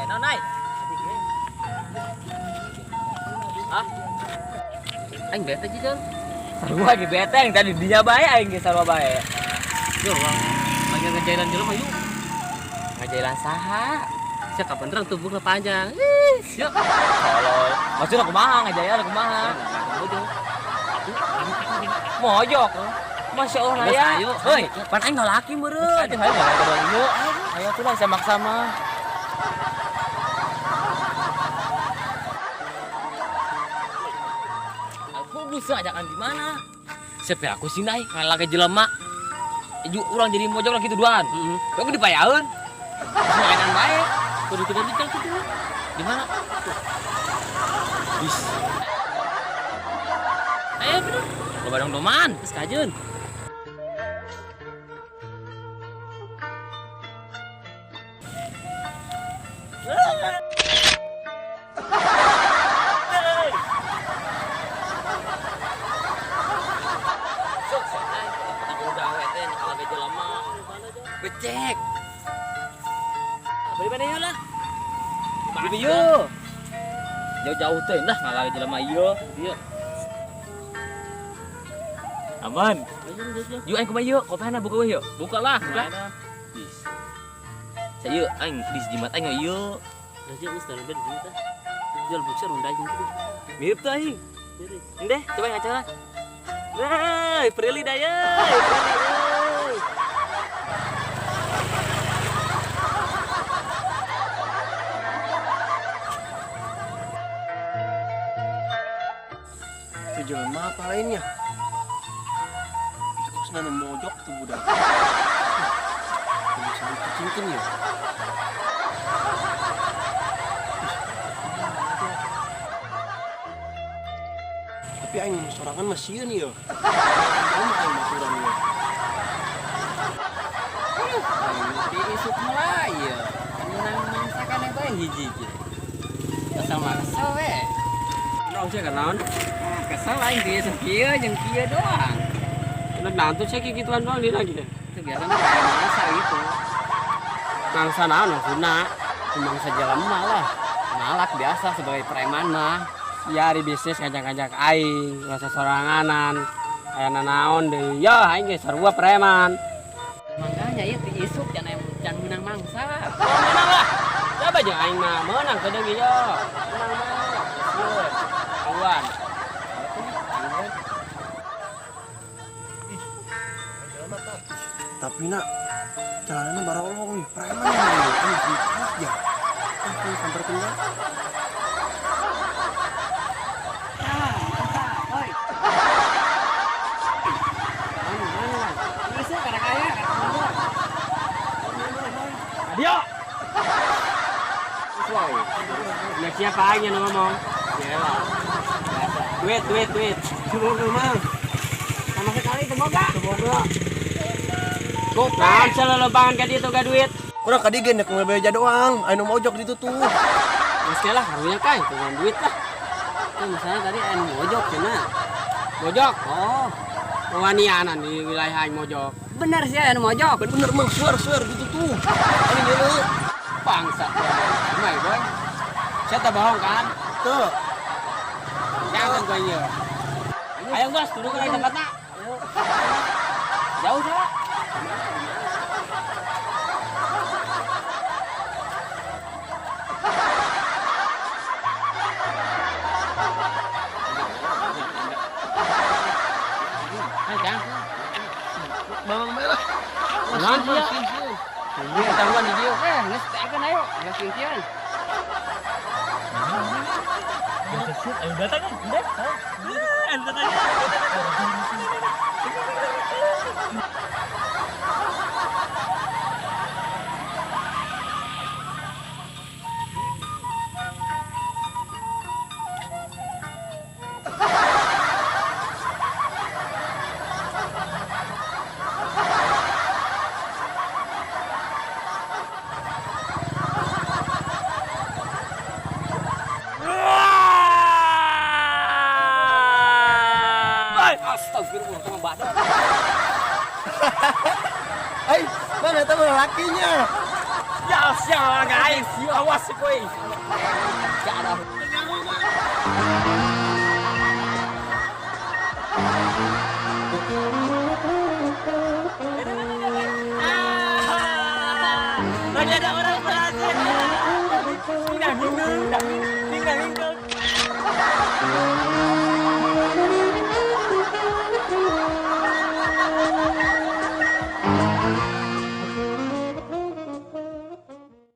Naon ai? Hah? Aing bete jujur. Sarua ge bete yang tadi dinya bae aing ge sarua bae. Yo, urang lagi ngejailan jelema yuk. Ngajailan saha? Sia kabeneran tubuhna panjang. Ih, sia. Tolol. Maksudna kumaha ngajailan kumaha? Mojok. Mojok. Masya Allah Geus, ya. ayo. Heuy, pan aing lalaki meureun. Aduh, ayo nggak ada yuk. Ayo tuh lah sama-sama. Aku bisa ajakan di mana? Siapa aku sih naik ngalah ke jelema. Ju urang jadi mojok lah gitu duaan. Heeh. Aku dipayaeun. Mainan bae. Kudu kita detail gitu. Di mana? Bis. Ayo bener. Lo bareng doman, terus kajeun. Sok sana. Aku gawe teh ngalah ke jelema. Becek. Beli mana yuk lah? Beli yeuh. Jauh-jauh teh lah ngalah ke jelema ieu. Iya. Aman. Yuk aing kumaha yeuh? Kopehna buka weh yeuh. Buka lah, Buka. Bis. Saya aing dis jimat aing ieu. Raja geus dalam bed di tah. Jual buksa runda jeung kitu. Mirip tuh aing. Mirip. Deh, coba ngaca lah. Nah, Prilly dah ya. Prilly euy. Itu jelema apa lainnya? Ih, kok senang mojok tuh budak. Bisa dicicingkan ya? Tapi aing sorangan mah sieun ieu. Aing aing baturan ieu. Aing ti isuk mulai ya. Menang mangsa kan eta yang hiji ge. Kesel mah kesel we. Naon sih naon? Ah, kesel aing ti isuk kieu jeung kieu doang. Enak naon tuh sih gituan doang di lagi deh. Itu biasanya kayak mangsa gitu. Mangsa naon maksudna? Mangsa jelema lah. Malak biasa sebagai preman mah. Ya di bisnis ngajak-ngajak aing, rasa soranganan. Aya naon deui. Ya aing ge sarua preman. Makanya ieu ti isuk jangan jangan menang mangsa. Menang lah. Coba jeung aing mah menang ke deui yo. Menang mah. Sieun. Kawan. Tapi nak jalanannya barolong nih, preman nih. Ini kalah ya. Aku sampai kenal. Oi. Mana? Isuk kada kaya, kada mojok. Adio. Nah, siapa aing yang ngomong? Ya lah. Duit, duit, duit. Semoga mang. Sama sekali semoga. Semoga. Naon selelebangan ka ditu ka duit. Kurang kadigen nek ngebeja doang. Anu mojok di tuh. Geus lah karunya kai, tukang duit lah. Itu misalnya tadi anu mojok cenah. Mojok. Oh, Wanianan di wilayah aing mojok. bener sih anu mojok. Bener mang, suar-suar gitu tuh. Anu nyeuleuh. Bangsa. Gimana, boy? Saya tak bohong kan? Tuh. Jangan gua ieu. Ayo bos, duduk lagi tempatnya. Jauh dah. Ayo, jangan. Bang merah. Naon sia? Iya, taruhan di dieu. Eh, geus teakeun ayo, geus sieun. Ayo datang kan? Udah. Ayo datang. Astagfirullah, sama badan. Hai, mana tahu lakinya? Sial sial aing. Awas si kuy. Jangan.